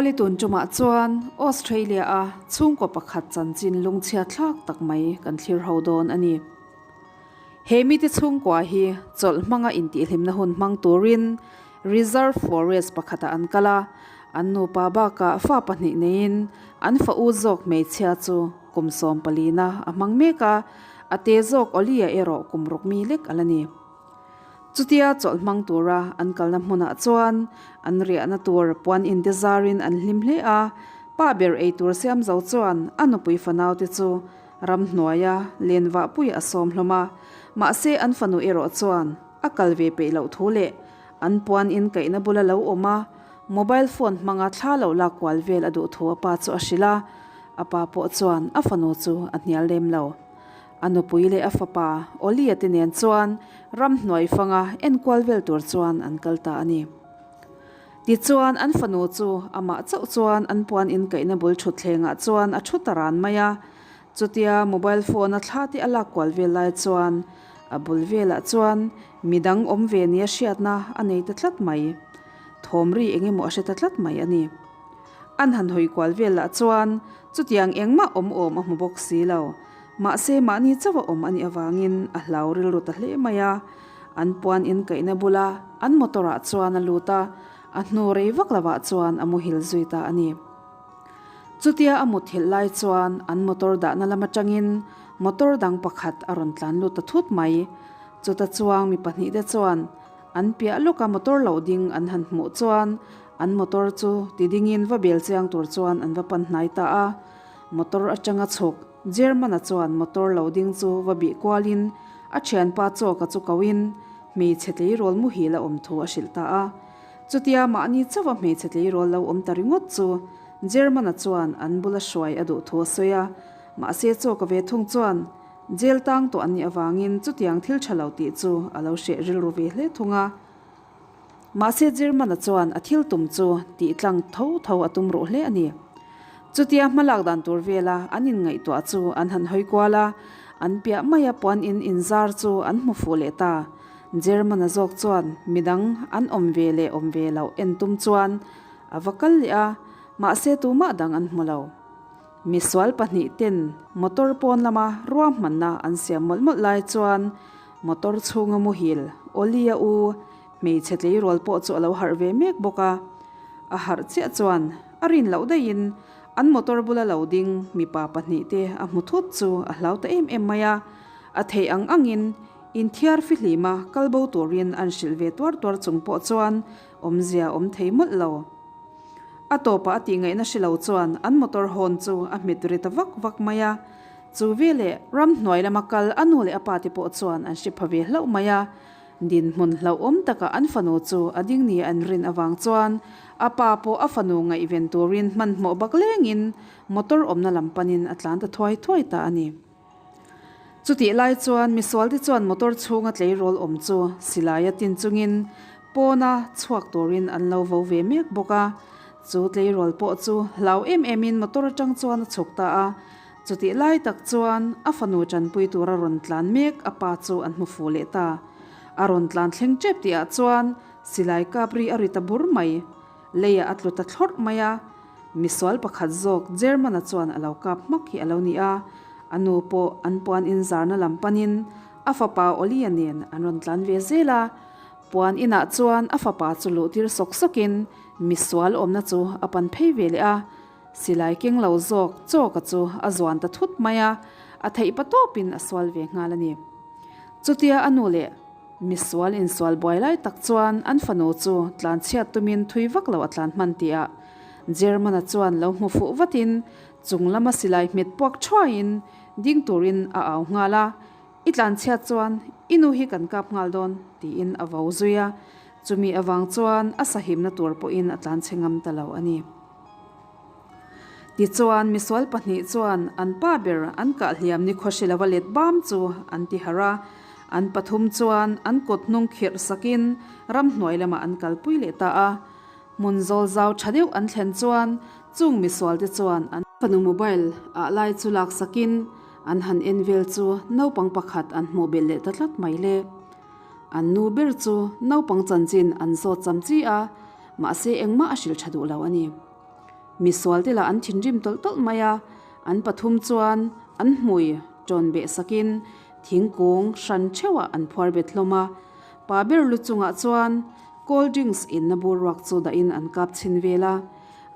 Awle tun tumah chuan Australia a chhungkaw pakhat chanchin lungchhia thlak tak mai kan thlir ho dawn a ni. He mite chhungkua hi chawlh hmanga intihhlimna hun hmang turin Reserve Forest pakhatah an kal a, an nupa bakah fa pahnih neiin an fa u zawk hmeichhia chu kum sawmpalina a hmang mek a, a te zawk Olia erawh kum ruk mi lek a la ni. Chutia chawlh hmang tura an kalna hmunah chuan an riahna tur puan inte zarin an hlim hle a, pa ber eitur siam zo chuan a nupui fanaute chu ramhnuaia lenvahpui a sawm hlawm a, mahse an fanu erawh chuan a kal ve peih loh thu leh an puan in kaihna bula lo awm a, mobile phone hmanga thla lo lak kual vel a duh thu a pa chu a hrilh a, a pa pawh chuan a fanu chu a hnial lem lo. A nupui leh a fapa Olia te nen chuan ramhnuai fanga enkual vel tur chuan an kal ta a ni. Tichuan an fanu chu amah chauh chuan an puan inkaihna bul thutthlengah chuan a thu ta ran mai a. Chutia mobile phone a thla te a lak kual vel lai chuan a bul velah chuan midang awm ve nia hriatna a nei ta tlat mai. Thawm ri eng emaw a hre ta tlat mai a ni. An han hawi kual vel lah chuan Chutiang engmah awm awm a hmu bawk si lo. Mahse mahni chauh a awm a nih avangin a hlau rilru ta hle mai a. An puan inkaihna bula an motor ah chuan a lut a, a hnu rei vak lovah chuan a muhil zui ta a ni. Chutia a muthilh lai chuan an motor dahna lam atangin motor dang pakhat a rawn tlan lut ta thut mai. Chuta chuang mi pahnihte chuan an piah lawka motor lo ding an han hmuh chuan An motor chu ti dingin va bel chiang tur chuan an va pan hnai ta a. Motor atanga chhuk German-a chuan motor lo ding chu va bih kualin a thianpa chawka chu koin hmeichhe tleirawl muhil a awm thu a hrilh ta a. Chutia mahni chauha hmeichhe tleirawl lo awm ta ringawt chu German-a chuan an bula hruai a duh thu a sawi a. Mahse chawka ve thung chuan jail tang tawh an nih avangin chutiang thil tha lo tih chu a lo hreh rilru ve hle thung a. Mahse German-a chuan a thil tum chu tih tlang tho tho a tum ruh hle a ni. Chutia hmalak dan tur vela an inngaihtuah chu an han hawi kual a, an piah maia puan in inzar chu an hmu fuh leh ta. German-a zawk chuan midang an awm ve leh awm ve loh en tum chuan a va kal leh a, mahse tumah dang an hmu lo. Misual pahnih ten motor pawn lama ruahmanna an siam mawlh mawlh lai chuan motor chhunga muhil Olia u hmeichhe tleirawl pawh chu a lo harh ve mek bawk a. A harh chiah chuan a rin loh daihin an motor bula lo ding mipa pahnih te a hmu thut chu a hlau ta em em mai a. A theih ang angin inthiar fihlima kal bo turin an hrilh ve tuar tuar chung pawh chuan awmzia awm thei mawlh lo. A tawpah a tihngaihna hre lo chuan an motor hawn chu a hmet ri ta vak vak mai a. Chu veleh ramhnuai lama kal a nu leh a pa te pawh chuan an hre pha ve hlauh mai a. Dinhmun hlauhawm taka an fanu chu a ding nia an rin avang chuan a pa pawh a fanu ngaihven turin hmanhmawh bak lengin motor awmna lam panin a tlan ta thuai thuai ta a ni. Chutih lai chuan misualte chuan motor chhunga tleirawl awm chu silaia tin chungin pawna chhuak turin an lo vo ve mek bawk a. Chu tleirawl pawh chu hlau em emin motor atang chuan a chhuk ta a. Chutih lai tak chuan a fanu tanpui tura rawn tlan mek a pa chu an hmu fuh leh ta. A rawn tlan thleng tep tihah chuan silai kap ri a ri ta bur mai. Leiah a tlu ta thlawrh mai a. Misual pakhat zawk German-a chuan a lo kap hmak hi a lo ni a, a nu pawh an puan inzarna lam panin a fapa Olia nen an rawn tlan ve zel a. Puan inah chuan a fapa chu luhtir sawk sawkin misual awmna chu a pan phei ve leh a. Silai keng lo zawk chawka chu a zuan ta thut mai a, a theih pa tawpin a sual ve nghal a ni. Chutia a nu leh misual insual buai lai tak chuan an fanu chu tlanchhiat tumin thui vak lo a tlan hman tihah German-a chuan lo hmu fuh vatin chung lama silai hmet puak thuaiin ding turin a au nghal a, I tlanchhiat chuan i nu hi kan kap nghal dawn tiin a vo zui a, chumi avang chuan a sahimna tur pawhin a tlanchhe ngam ta lo a ni. Tichuan misual pahnih chuan an pa ber an kah hliam ni khawhri lova let bam chu an ti harh a, an pathum chuan an kut hnung khirh sakin ramhnuai lamah an kalpui leh ta a. Hmun zawl zau tha deuh an thlen chuan chung misual te chuan an fanu mobile ah lai chu lak sakin an han en vel chu naupang pakhat an hmuh belh leh ta tlat mai le. An nu ber chu naupang chanchin an zawt cham chi a, mahse engmah a hrilh tha duh lo a ni. Misualte lah an thinrim tawlh tawlh mai a, an pathum chuan an hmui ṭawn beh sakin thingkung hran ṭheuhah an phuar bet hlawm a. Pa ber lu chungah chuan cold drinks inna bur ruak chu dahin an kap chhin vel a.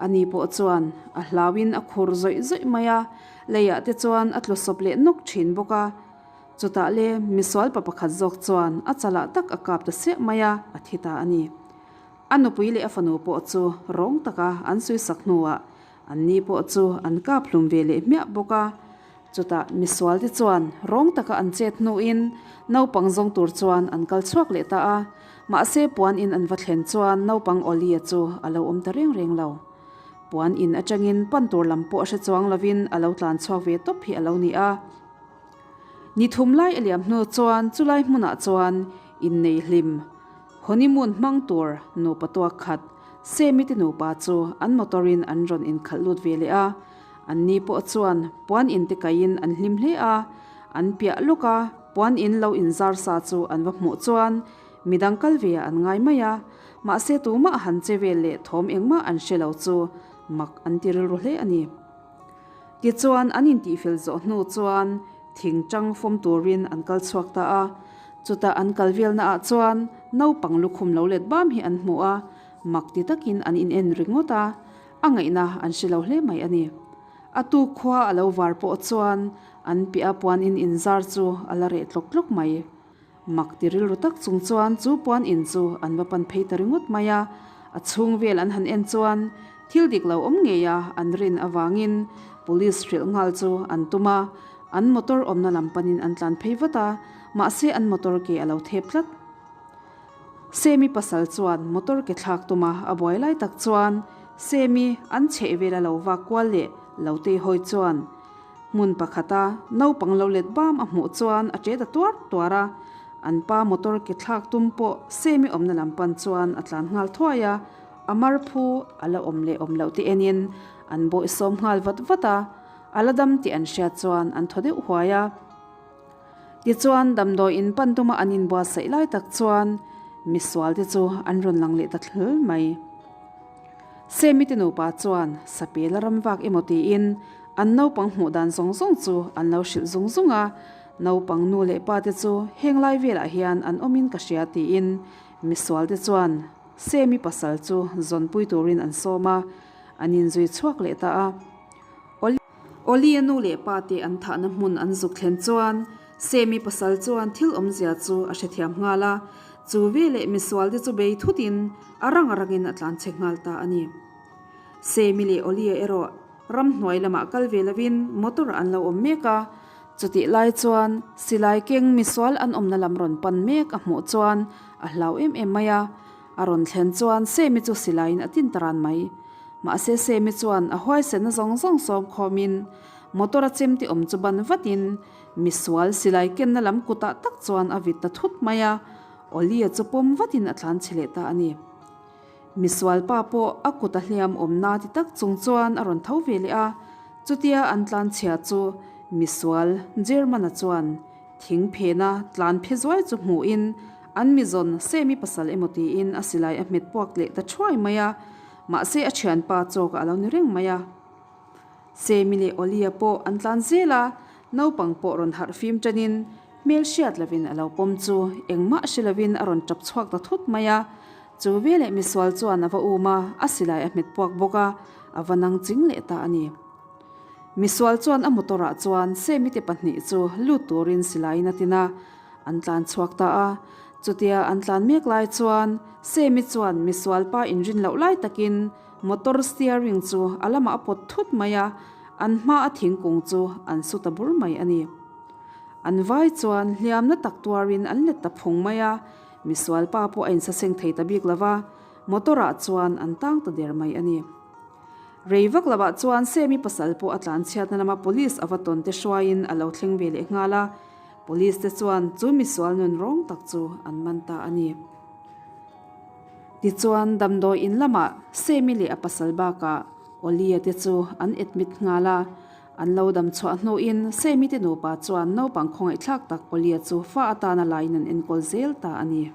Ani pawh chuan a hlauin a khur zawih zawih mai a, leiah te chuan a tlu sawp leh nawk ṭhin bawk a. Chutah le misual pa pakhat zawk chuan a chalah tak a kap ta siah mai a, a thi ta a ni. A nupui leh a fanu pawh chu rawng taka an suisak hnuah anni pawh chu an kap hlum ve leh hmiah bawk a. Chutah misual te chuan rawng taka an chet hnuin naupang zawng tur chuan an kal chhuak leh ta a. Mahse puan in an va thlen chuan naupang Olia chu a lo awm ta reng reng lo. Puan in atangin pan tur lam pawh hre chuang lovin a lo tlan chhuak ve tawp hi a lo ni a. Ni thum lai a liam hnu chuan chulai hmunah chuan innei hlim honeymoon hmang tur nupa tuak khat Semi te nupa chu an motor in an rawn inkhalh lut ve leh a. Anni pawh chuan puan in te kaiin an hlim hle a, an piah lawk a, puan in lo inzar sa chu an va hmuh chuan midang kal ve ah an ngai mai a, mahse tumah han che vel leh thawm engmah an hre lo chu mak an ti rilru hle a ni. Tichuan an intihfel zawh hnu chuan thing tang fawm turin an kal chhuak ta a, chutah an kal velna ah chuan naupang lukhum lo let bam hi an hmu a, mak ti takin an inen ringawt a, a ngaihna an hre lo hle mai a ni. A tuk khua a lo var pawh chuan an piah a puan in inzar chu a la reh tlawk tlawk mai. Mak ti rilru tak chung chuan chu puan in chu an va pan phei ta ringawt mai a, a chhung vel an han en chuan thil dik lo awm ngei a an rin avangin police hrilh nghal chu an tum a, an motor awmna lam panin an tlan phei vat a, mahse an motor ke a lo thep tlat. Semi pasal chuan motor ke thlak tuma a buai lai tak chuan Semi an chheh vel a lo vak kual leh lo tei hawi chuan hmun pakhata naupang lo let bam a hmuh chuan a ṭe ta tuar tuar a, an pa motor ke thlak tum pawh Semi awmna lam pan chuan a tlan nghal thuai a, a mar phu a la awm leh awm loh te enin an bawihsawm nghal vat vat a, a la dam tih an hriat chuan an thaw deuh huai a. Tichuan, damdawi in pan tuma an inbuatsaih lai tak chuan misual te chu an rawn lang leh ta thlul mai. Semi te nupa chuan sapel a ram vak emaw tiin an naupang hmuh dan zawng zawng chu an lo hrilh zung zung a, naupang nu leh pa te chu heng lai velah hian an awmin ka hria tiin misual te chuan Semi pasal chu zawnpui turin an sawm a, an inzui chhuak leh ta a. Olia nu leh pa te an thahna hmun an zuk thlen chuan Semi pasal chuan thil awmzia chu a hrethiam nghal a, chu veleh misual te chu bei thutin a rang a rangin a tlan che nghal ta a ni. Semi leh Olia erawh ramhnuai lamah kal ve lovin motor ah an lo awm mek a, chutih lai chuan silai keng misual an awmna lam rawn pan mek a hmuh chuan a hlau em em mai a, a rawn thlen chuan Semi chu silaiin a tin ta ran mai. Mahse Semi chuan a huaisenna zawng zawng sawm khawmin motor a chemti awm chu ban vatin misual silai kenna lam kutah tak chuan a vit ta thut mai a, Olia chu pawm vatin a tlan chhe leh ta a ni. Misual pa pawh a kut a hliam awmna ti tak chung chuan a rawn tho ve leh a, chutia an tlan chhia chu misual German-a chuan thing phena tlan phe zuai chu hmuhin an mizawn Semi pasal emaw tiin a silai a hmet puak leh ta thuai mai a, Mahse a thianpa chawkah a lo ni reng mai a. Semi leh Olia pawh an tlan zel a, naupang pawh rawn harh fim tanin hmel hriat lovin a lo pawm chu engmah hre lovin a rawn tap chhuak ta thut mai a. Chu veleh misual chuan a va um a, a silai a hmet puak bawk a, a va nang ching leh ta a ni. Misual chuan a motor ah chuan Semi te pahnih chu lut turin silaiin a tin a, an tlan chhuak ta a. Chutia an tlan mek lai chuan Semi chuan misual pa inrin loh lai takin motor steering chu a lamah a pawt thut mai a, an hma a thingkung chu an su ta bur mai a ni. An vai chuan hliamna tak tuarin an let ta phung mai a, misual pa pawh a insaseng thei ta bik lova, motor ah chuan an tang ta der mai a ni. Rei vak lovah chuan Semi pasal pawh a tlan chhiatna lama police a va tawn te hruaiin a lo thleng ve leh nghal a, Police te chuan chu misual nun rawng tak chu an man ta a ni. Tichuan damdawi in lamah Semi leh a pasal bakah Olia te chu an admit nghal a, an lo dam chhuah hnuin Semi te nupa chuan naupang khawngaihthlak tak Olia chu fa atana laiin an enkawl zel ta a ni.